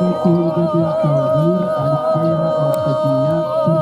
Түһүлгэтин салгыыр Алексеева Анастасия Чурапчы.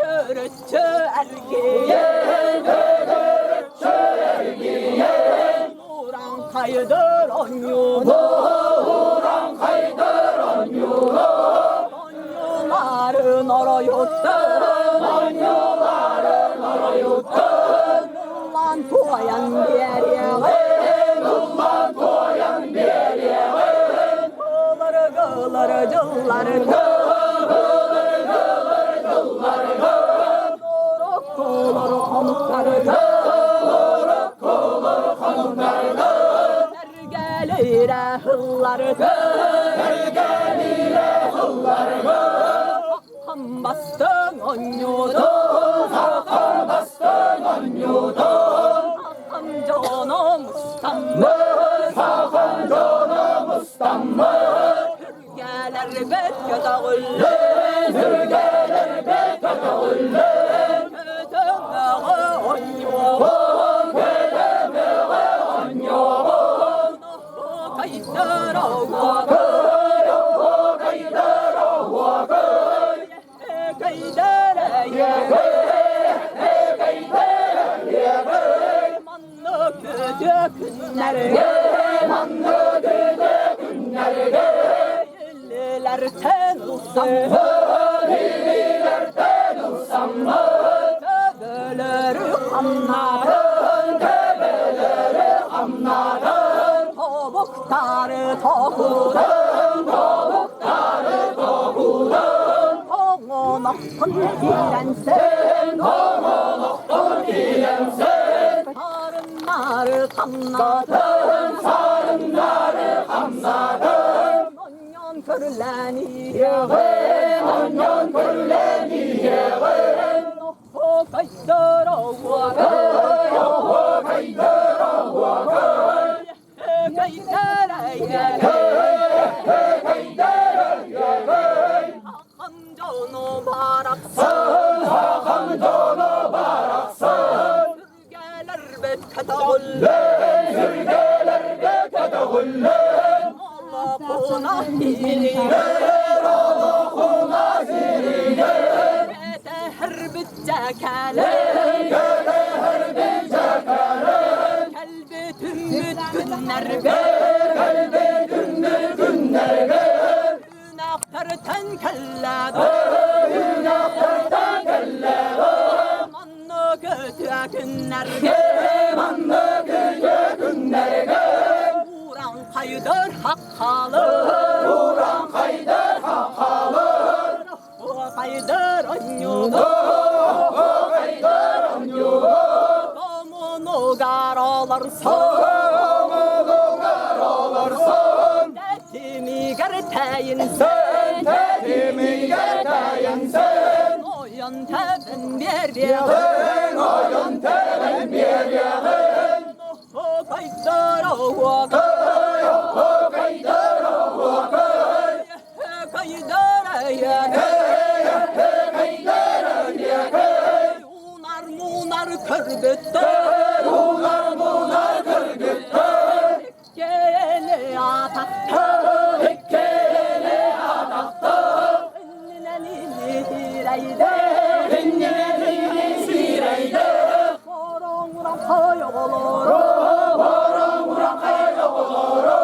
Эдэр ыччат түһүлгэтигэр бэлэмнэнэр Алексеев Андрей Иванович. Үөһээ Бүлүү. Эргэнирэ ылларгын, Эргэнирэ ылларгын, Сахам бастыҥ онньуутун, Сахам бастыҥ онньуутун, Сахам дьоно мустаммыт, Сахам дьоно мустаммыт, Сүргэлэрбит көтөҕүллэн, Сүргэлэрбит көтөҕүллэн, Көтөҥөҕө оонньуоҕун, Көтөмөҕө оонньуоҕун, Кайдара уоҕун, Кайдара уоҕун, Кайдара Кайдара иэҕин, Манна көтө күннэргэ, Манна көтө күннэргэ, Иллилэртэн ылсаммыт, Илиилэртэн ылсаммыт, Төбөлөрү хамнатын, Төбөлөрү хамнатын, Тобуктары тоһутан, Тобуктары тоһутан, Тоҥонохтон киирэнсэн, Тоҥонохтон киирэнсэн, Сарыннары хамнатын, Сарыннары хамнатын, Онньон көрүлээн иһиэҕин, Онньон көрүлээн иһиэҕин, Оһуокайдара уоҕун, Оһуокайдара уоҕун, Кайдара Кайдара иэҕин, Сахам дьоно барахсан, Сахам дьоно барахсан, Сүргэлэрбит көтөҕүллэн, Сүргэлэргэ көтөҕүллэн, Олохуна иһигэр, Олохуна сиригэр, Кэтэһэрбит дьэкэлэн, Кэтэһэрбит дьэкэлэн, Кэлбитиммит күннэргэ, Кэлбитиммит күннэргэ, Үүнэхтэртэн кэллэҕэ, Үүнэхтэртэн кэллэҕэ, Манна көтүө күннэргэ, Манна күтүө күннэргэ, Уран хайдар хаххалыр, Уран хайдар хаххалыр, Хайдар онньугу, Хайдар онньугу, Томунугар олорсон, Томунугар олорсон, Тэтимигэр тэйинсэн, Тэтимигэр тэйинсэн, Ойон тэбэн биэриэҕин, Ойон тэбэн биэриэҕин, Хайдар оһуокай, Хайдар оһуокай, Хайдар эйэкэй, Хайдар эйэкэй, Унар мунар көрбүттэр, Унар мунар көрбүттэр, Иккиэли атахтар, Иккиэли атахтар, Иннинэн илиһирэйдэр, Иннинэн илиһирэйдэр, Хороҥ хойоҕолоро, Хороҥ урахай оҕолоро,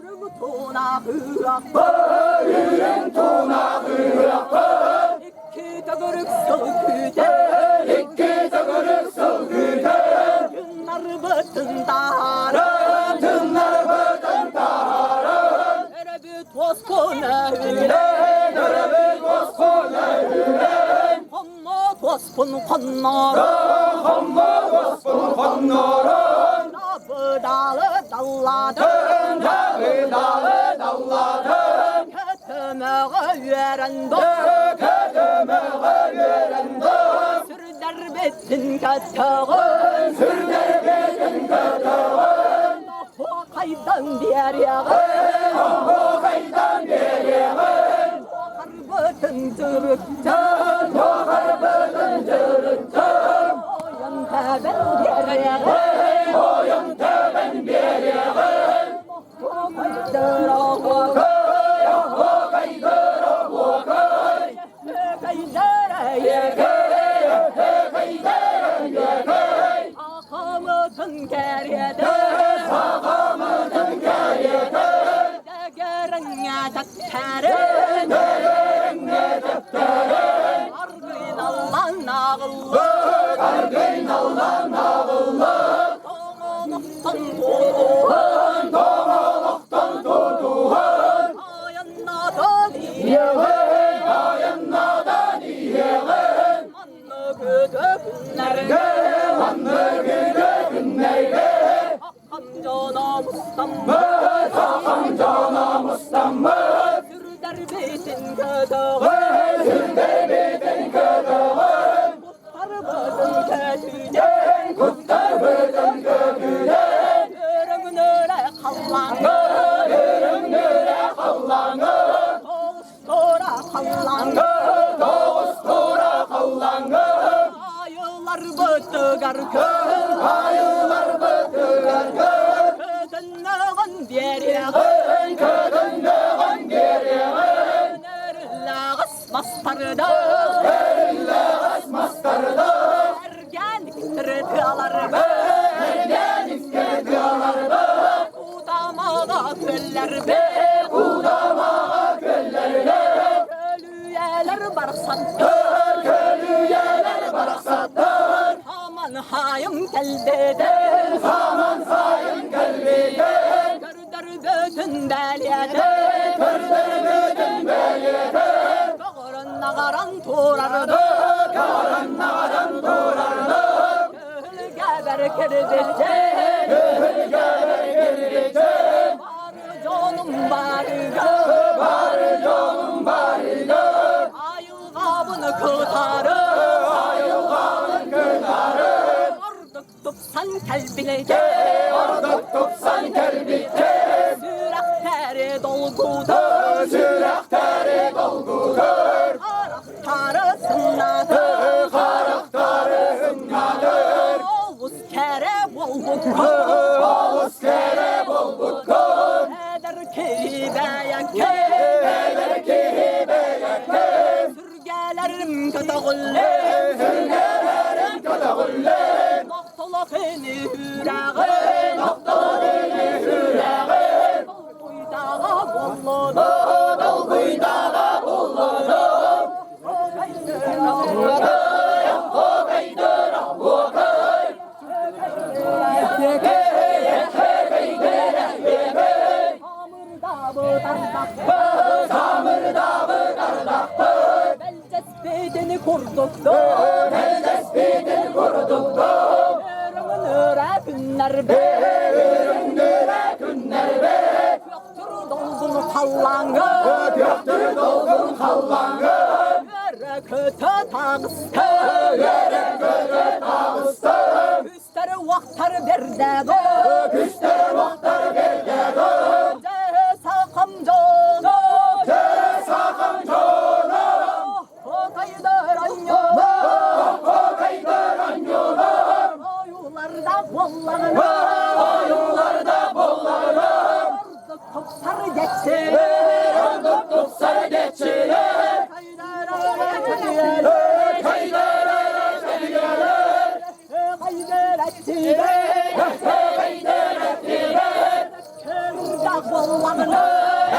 Үрүҥ туна ыһыахпыт, Үрүҥ туна ыһыахпыт, Икки төгүрүк сыл күүтэр, Икки төгүрүк сыл күүтэр, Тыыннарбытын таһааран, Тыыннарбытын таһааран, Өрөбүт уоскун өһүлэн, Өрөбүт уоскун өһүлэн, Хоммо туоспун хоннорон, Хоммо уоскун хоннорон, Дабыдалы даллатын, Дабыдалы даллатын, Көтөмөҕө үөрэн дор, Көтөмөҕө үөрэн дор, Сүрдэрбитин көтөҕөн, Сүрдэрбитин көтөҕөн, Хайдан биэриэҕин, Хайдан биэриэҕин, Туохарбытын дьырыттан, Туохарбытын дьырыттан, Ойон тэбэн биэриэҕин, Ойон тэбэн биэриэҕин, Хайдар оҕо, Хайдар оһуокай, Хайдар эйэкэй, Хайдар эйэкэй, Сахамытын кэриэтэ, Сахамытын кэриэтэ, Дэгэрэҥҥэ тэптэрэн, Дэгэрэҥҥэ тэптэрэн, Аргыйналлан ааҕыллар, Аргыйналлан ааҕыллар, Тоҥонохтон тутуһан, Тоҥолохтон тутуһан, Айаннатан Иэҕин, айаннатан иэҕин, Манна көтө күннэргэ, Манна күтэ күннэргэ, Сахам дьоно мустаммыт, мастарда Эриллэҕэс мастарда Эргэн тыаларга Эргэн тыаларга Кутамаҕа көллөрбө Кутамаҕа көллөргө Көлүйэлэр барахсаттар Көлүйэлэр барахсаттар Хаман хайым кэлбэтэ Хаман сайын кэлбитэ Көрдөрбөтүн бэлиэтэ Көрдөрбөтүн бэлиэтэ Көҕөрөн наҕаран турарды Көҕөрөн наҕаран турарды Көһүлгэ кирбитэ Көһүлгэ кирбитэ Бары дьонум барыга Бары дьонум барыга Айылҕабын кытары Айылҕабын кытары Ордук тупсан кэлбитэ Ордук тупсан кэлбитэ Сүрэхтэри долгутар Сүрэхтэри долгутар Харахтары сымнатар Харахтары сымнатар Олус кэрэ буолбуккун Олус кэрэ буолбуккун Эдэр киһи бэйэккэ Эдэр киһи бэйэккэ Сүргэлэрим көтөҕүллэн Сүргэлэрим көтөҕүллэн Нохтолох ини үрэҕин Нохтолох ини үрэҕин Долгуйдаҕа буоллуну Долгуйдаҕа буоллуну Бэлдьэспитин курдуктар Бэлдьэспитин курдуктар Өрөҥүн күннэрбэ Өрөҥнөрө күннэрбэ Күөхтүр долгун халлааҥҥа Күөхтүр долгун халлааҥҥа Өрө көтө таҕыста Өрө көтө таҕыста Күстэр уохтар бэрдээҕэ Күстэр уохтар бэрдээҕэ Дьэ сахам дьоно Дьэ сахам дьоно Хотайдар анньоно Хотайдар анньоно Ойууларда буоллаҕына Ойууларда буоллаҕына Ордук тупсар дьэччилэр Ордук тупсар дьэччилэр Кайдара чэлгэлэр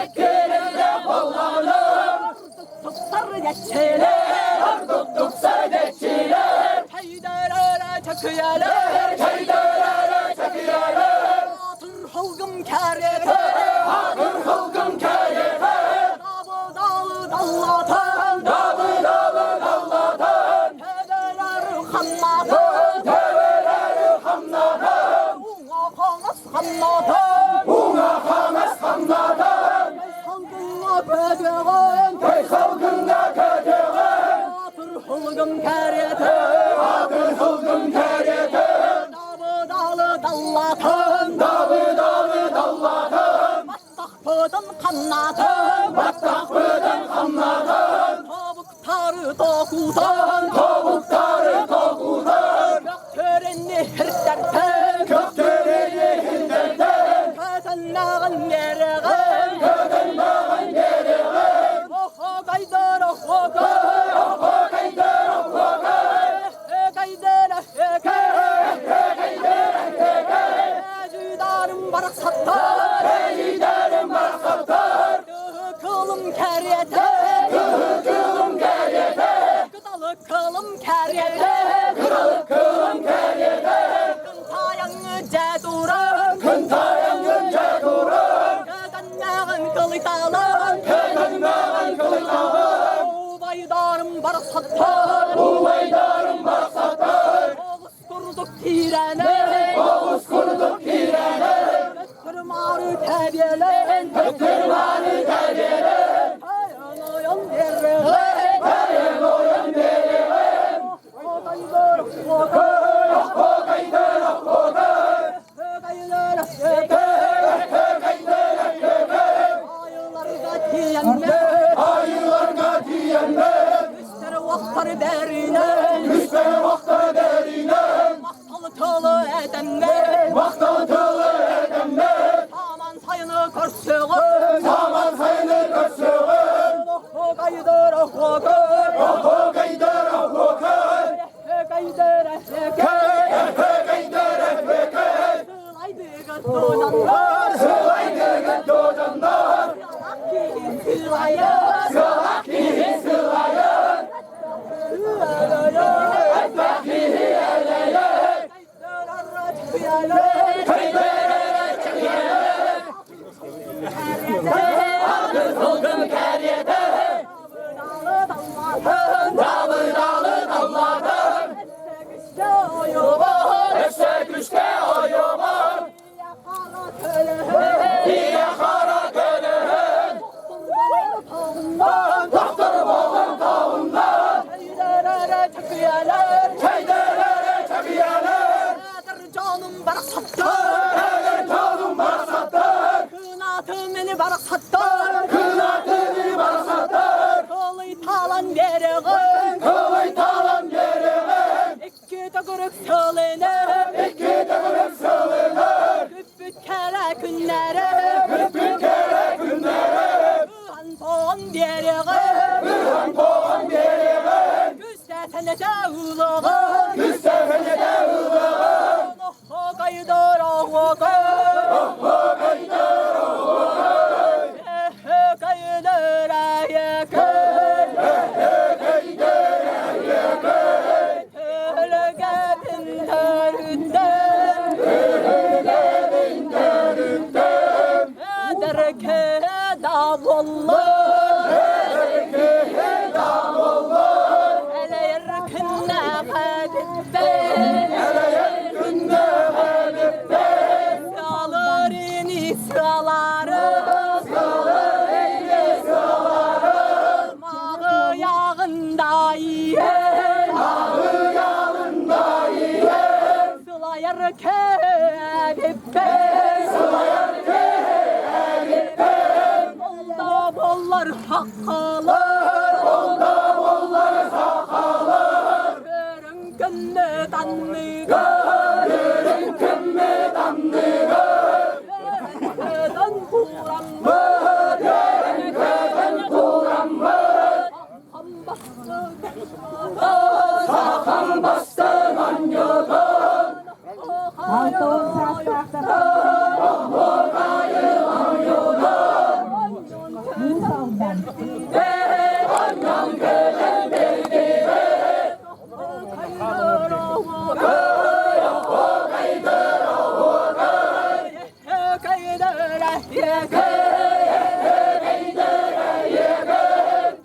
Эккелерде буоллаҕына Ордук тупсар дьэччилэр Кайдара чэкиялэр Атыр хылгым кэриэтэ Дабы дабы даллатан Төбөлөрү хамнатан Уҥа хаҥас хамнатан Көй салгыҥҥа көтөҕөн Атыр хылгым кэриэтэ Дабы дабы даллатан Баттахпытын хамнатын Баттахпытын хамнатан Тобуктары токутан Тобуктары токутан Көктөрүнү хирдэртэн Көктөрүнү хирдэртэн Көтөннөҕүн береҕин Көтөннөҕүн береҕин Охогайдар охогай Охогайдар охогай Экайдар экэй Экайдар экэй Эжидарым барахсаттар Эжидарым барахсаттар Кылым кэриэтэ Кылым кэриэтэ Кыталы кылым кэриэтэ Кыталы кылым кэриэтэ Кынтайаңы дьэ туран Кынтайаңы дьэ туран Көтөннөҕүн кылыталан Көтөннөҕүн кылыталан Убайдарым барахсаттар Убайдарым барахсаттар Оҕус курдук киирэнэ Оҕус курдук киирэнэ Төттөрү-маары тэбиэлэн Төттөрү-маары тэбиэлэн Тайан ойон береҕин Тайан ойон береҕин Охотайдар охотай Охотайдар охотай Экайдар экэй Экайдар экэй Айыларга тиийэммэт Айыларга тиийэммэт Үстэр уохтар бэринэн Үстэр уохтар бэринэн Махтал тылы этэммэт Махтал тылы этэммэт Саман сайыны көрсөҕүн Саман сайыны көрсөҕүн Охотайдар охотай. Сылайдыгыт дьоннор. Сылак киһи сылайын. Айтпах киһи элэйин. Көйдөрөрө чэкиэлэр. Алтын кэриэтэ. Дабыдалы даллатын. Өссө күште ойумун. Ийэ хара көлөһүн. Тохтор болун тауыннан. Чэйдэрэрэ чэбиялэр. Эдэр дьонум барахсаттар. Кынатыны барахсаттар. Кылый талан биэрэҕин. Икки төгүрүк сылыныр. Бүппүт кэрэ күннэри. Ыһан тоҕон биэрэҕин. Күстэхэнэтэ ылаҕын. Оһуокайдар оһуокай. Эһэкэйдэр эйэкэй. Төһөлөбүн төрүттэн. Эдэркиһи да буоллар. Элэйэр күннээх эбиппин. Сылыр ини сыларым. Ағыялында ием. Сылайар киһи эбиппин. Ол да буоллар сахалар. Көрүҥ күммүт анныгар. Мыт көтөн тураммыт. Сахан бастын анньытын. 60 саастаахтар Оһуокайы оонньуутун. Уус Алдан Онньон көтөн бэрдибит. Оһуокайдыр оһуокай. Эһэкэйдэр эйэкэй.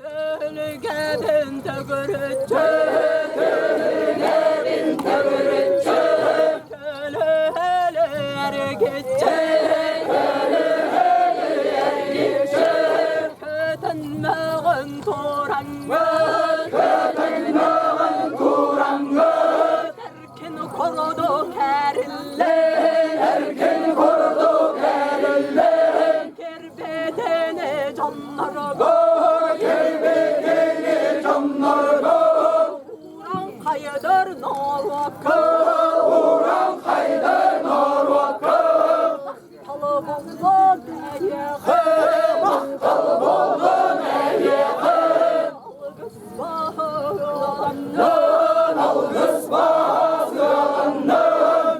Төһөлөбүн төгүрүччү. Көтөнмөҕөн тураҥҥыт. Эркин курдук эриллэн. Кирбитини дьоннорго. Уран хайдар норуокка. Махтал буоллун эйиэхэ. Алгыс баасыаланнын.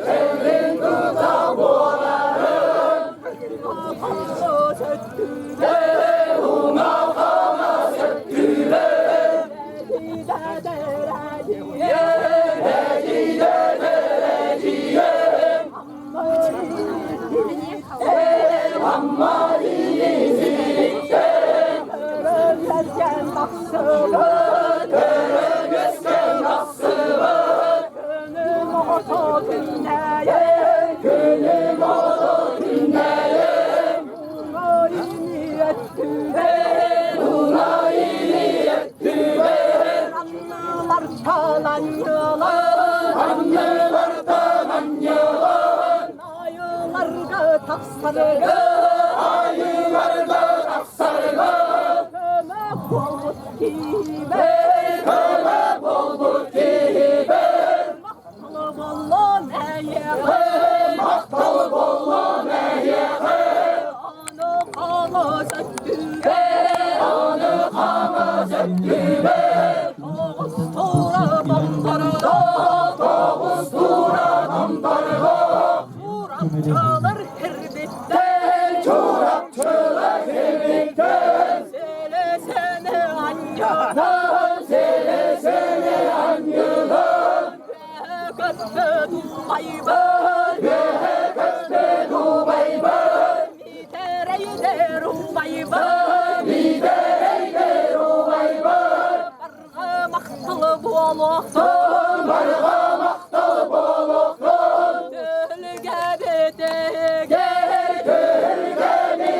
Кэлин тута буоларын. Уҥа-хаҥас өттүбэр. Амма илиититтэн Көрөн-өскөн тахсыбыт Күнүм ото күннэйим Уна илиэттүбэр Аннылартан анньылан Айыыларга тахсарга Көмө буолбут киһибэр Махтал буоллун эйиэхэ. Аны хаҥас өттүбэр Тоҕус туура Чурапчылар кирбиттэн Чурапчылар кирбиттэн Селесене анньынан Селесене анньынан Көспөт убайбар Үөһэ көспөт убайбар Митэрэйдэр убайбар Митэрэйдэр убайбар Барҕа махтал буолуохтун Барҕа махтал буолуохтун Төлгөбүтүгэр Төлгөбүтүгэр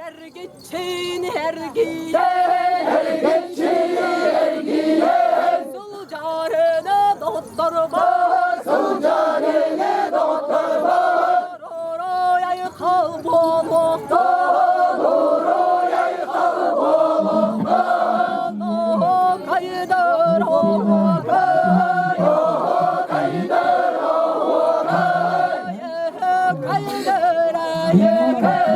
Эргиччини эргийэн Эргиччини эргийэн Сылдьарыны доҕотторбор Сылдьарыны доҕотторбор Уруй айхал буолуохтун Уруй айхал буолуохтун Оһуокайдар оһуокай Оһуокайдар оһуокай Эһэкайдар эйэкэй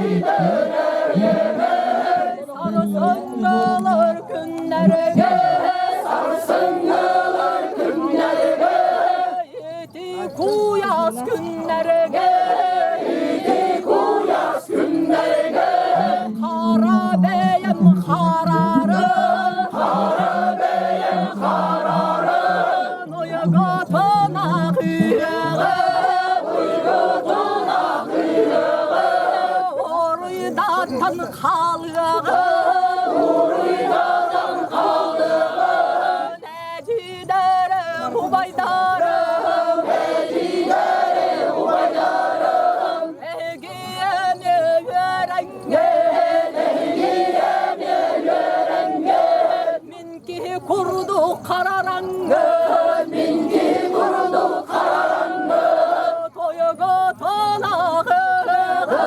Эһэкайдар эйэкэй Сарсыҥҥылар күннэргэ Сарсыҥҥылар күннэргэ Ити куйаас күннэргэ Ити куйаас күннэргэ Хара бэйэм харарын Хара бэйэм харарын Уйгутун ахыаҕы Уйгутун ахыаҕы Уруйдатан хаалыаҕы Уруйдатан хаалыаҕы Эдьиийдэрим убайдарым Эдьиийдэрим убайдарым Эһиги үөрэҥҥэ Эһиги эмиэ үөрэҥҥэ Мин киһи курдук харараҥҥы Мин киһи курдук харараҥҥы Тойготун аҕыаҕы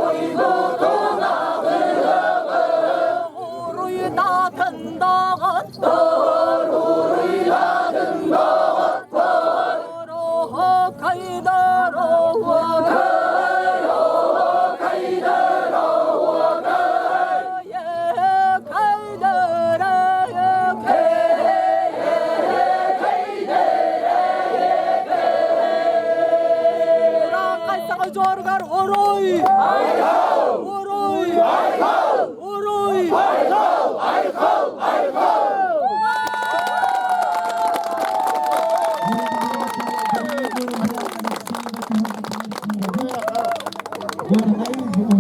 Уйгутун аҕыаҕы Уруйдатын доҕоттор Уруйдатын доҕоттор Оһуокайдар оһуокай Оһуокайдар оһуокай Эһэкэйдэр эһэкэй Урааҥхай дьоругар уруй! Айхал! Уруй! Айхал! Уруй! Айхал! Айхал! Айхал!